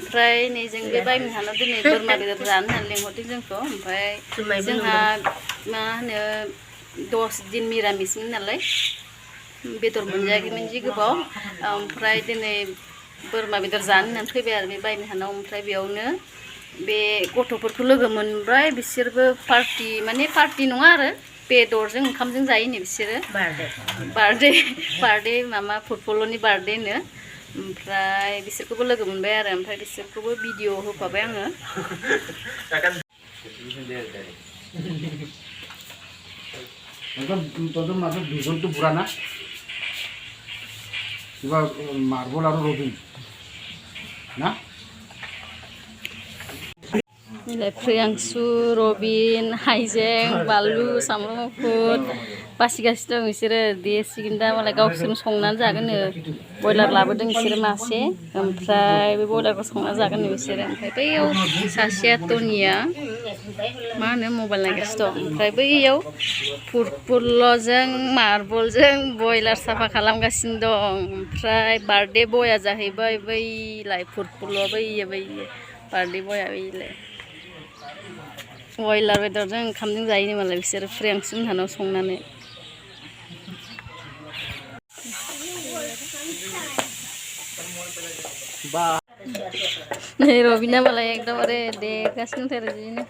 ओमफ्राय नै जों बे बायमिनहानाव दिनै बोरमा बेदर जानो होननानै लिंहरदों जोंखौ ओमफ्राय जोंहा मा होनो 10 दिन मिरामिसमोन नालाय बेदर मोनजायाखैमोन जि गोबाव ओमफ्राय दिनै बोरमा बेदर जानो होननानै फैबाय आरो बे बायमिनहानाव ओमफ्राय बेयावनो बे गथ'फोरखौ लोगो मोनबाय बिसोरबो पार्टि माने पार्टि नङा आरो बेदरजों ओंखामजों जायोनो बिसोरो बार्थडे मामा फुटबलनि बार्थडेनो ओमफ्राय बिसोरखौबो लोगो मोनबाय आरो ओमफ्राय बिसोरखौबो भिडिअ होफाबाय आङो তোদের মাঝে দুজন তো বুড়া না এবার মার্বল আর রবিন না प्रियांशु रबिन हाइजें बानलु सामब्राम गुफुर बासिगासिनो दं बिसोरो देसिगोन दा मालाय गावसोरनो संनानै जागोननो बयलार लाबोदों बिसोरो मासे ओमफ्राय बे बयलारखौ संना जागोननो बिसोरो ओमफ्राय बैयाव सासेया टनिया मा होनो मबाइल नायगासिनो दं ओमफ्राय बैयाव फुटबलजों मार्बलजों बयलार साफा खालामगासिनो दं ओमफ्राय बार्थडे बया जाहैबाय बैलाय फुटबलआ बैयो बार्थडे बया बैलाय बयलार बेदरजों ओंखामजों जायोनो मालाय बिसोरो प्रियांशु मोनहानाव संनानै नै रबिना मालाय एकदमबारे देगासिनो दंथारो बिदिनो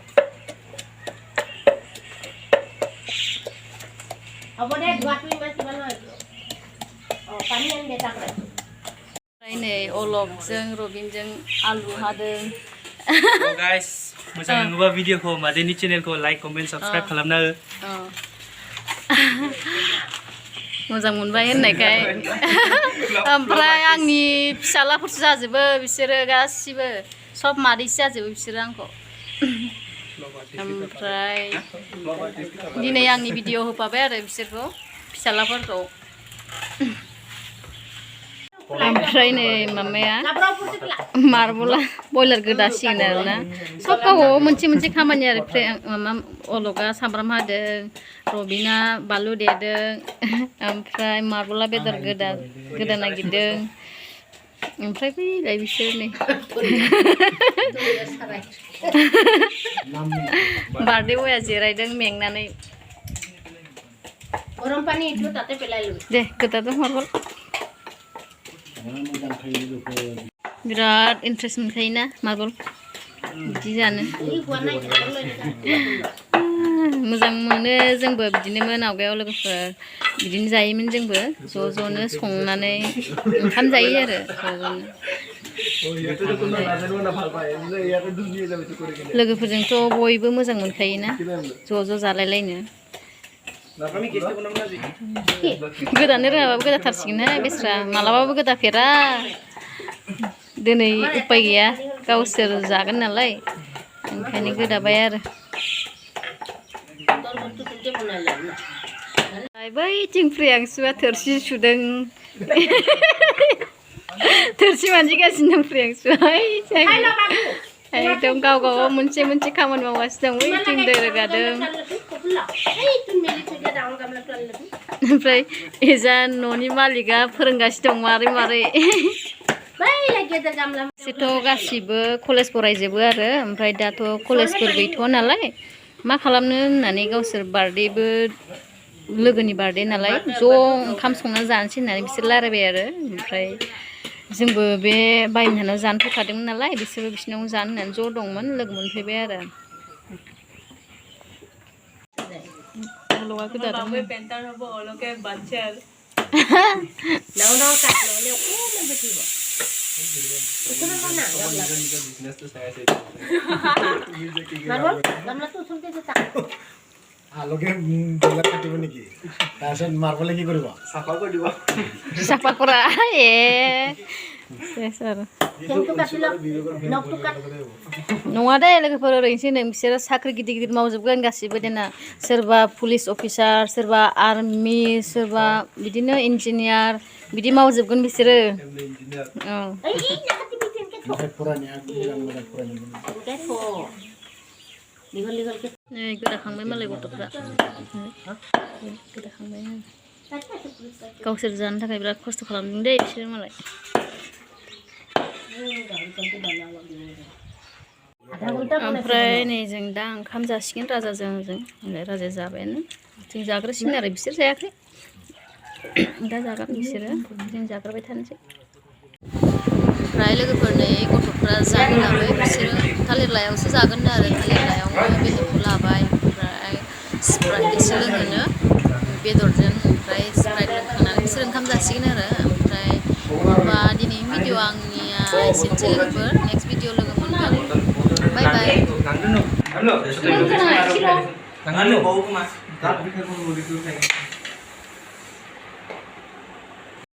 ओमफ्राय नै अलकजों रबिनजों आलु हादों गाइस मोजां नुबा भिडिअखौ मादैनि चेनेलखौ लाइक कमेन्ट साबस्क्राइब खालामना हो मोजां मोनबाय होननायखाय ओमफ्राय आंनि फिसालाफोरसो जाजोबो बिसोरो गासिबो सब मादैसो जाजोबो बिसोरो आंखौ ओमफ्राय दिनै आंनि भिडिअ होफाबाय आरो बिसोरखौ फिसालाफोरखौ ओमफ्राय नै मामाया मार्बला बयलार गोदासिगोन आरोना सब गावबागाव मोनसे मोनसे खामानि आरो मामा अलका सामब्राम हादों रबिना बानलु देदों ओमफ्राय मार्बला बेदर गोदा नागिरदों ओमफ्राय फैलाय बिसोर नै बार्थडे बया जिरायदों मेंनानै दे गोदादों मार्बल बिराद इन्ट्रेस्ट मोनखायोना मार्बल बिदि जानो मोजां मोनो जोंबो बिदिनोमोन आवगायाव लोगोफोर बिदिनो जायोमोन जोंबो ज' ज'नो संनानै ओंखाम जायो आरो लोगोफोरजोंथ' बयबो मोजां मोनखायोना ज' ज' जालायलायनो गोदानो रोङाबाबो गोदाथारसिगोनहाय बेस्रा मालाबाबो गोदाफेरा दिनै उपाय गैया गावसोर जागोन नालाय ओंखायनो गोदाबाय आरो बैथिं प्रियांशुआ थोरसि सुदों थोरसि मानजिगासिनो दं प्रियांशुआ एकदम गाव गाव मोनसे मोनसे खामानि मावगासिनो दं बैथिं दै रोगादों ओमफ्राय एजा न'नि मालिकआ फोरोंगासिनो दं मारै मारै बिसोरथ' गासिबो कलेज फरायजोबो आरो ओमफ्राय दाथ' कलेजफोर गैथ'वा नालाय मा खालामनो होननानै गावसोर बार्थडेबो लोगोनि बार्थडे नालाय ज' ओंखाम संना जानोसै होननानै बिसोर रायलायबाय आरो ओमफ्राय जोंबो बे बायमिनहानाव जानो फैखादोंमोन नालाय बिसोरबो बिसिनाव जानो होननानै ज' दंमोन लोगो मोनफैबाय आरो अलका गोदादों আলোকে বয়লার কাটিব নেকি তাৰপিছত মাৰ্বলে কি কৰিব সাফা কৰি দিব সাফা কৰা नङा दे लोगोफोर ओरैनोसै नों बिसोरो साख्रि गिदिर गिदिर मावजोबगोन गासिबो देना सोरबा पुलिस अफिसार सोरबा आर्मि सोरबा बिदिनो इन्जिनियार बिदि मावजोबगोन बिसोरो गोदाखांबाय मालाय गथ'फ्रा गोदाखांबाय गावसोर जानो थाखाय बिराद खस्थ' खालामदों दे बिसोरो मालाय ओमफ्राय नै जों दा ओंखाम जासिगोन राजाजों जों ओमफ्राय राजाया जाबायानो जों जाग्रोसिगोन आरो बिसोर जायाखै दा जागोन बिसोरो जों जाग्रोबाय थानोसै ओमफ्राय लोगोफोर नै गथ'फ्रा जानो लाबाय बिसोरो थालिर लायावसो जागोन आरो थालिर लायावनो बेदरखौ लाबाय ओमफ्राय स्प्राइट एसे लोङोनो बेदरजों ओमफ्राय स्प्राइट लोंखांनानै बिसोर ओंखाम जासिगोन आरो ओमफ्राय होमबा दिनैनि भिडिअ आंनिया एसेनोसै लोगोफोर नेक्स्ट भिडिअ लोगो मोनगोन बाय बाय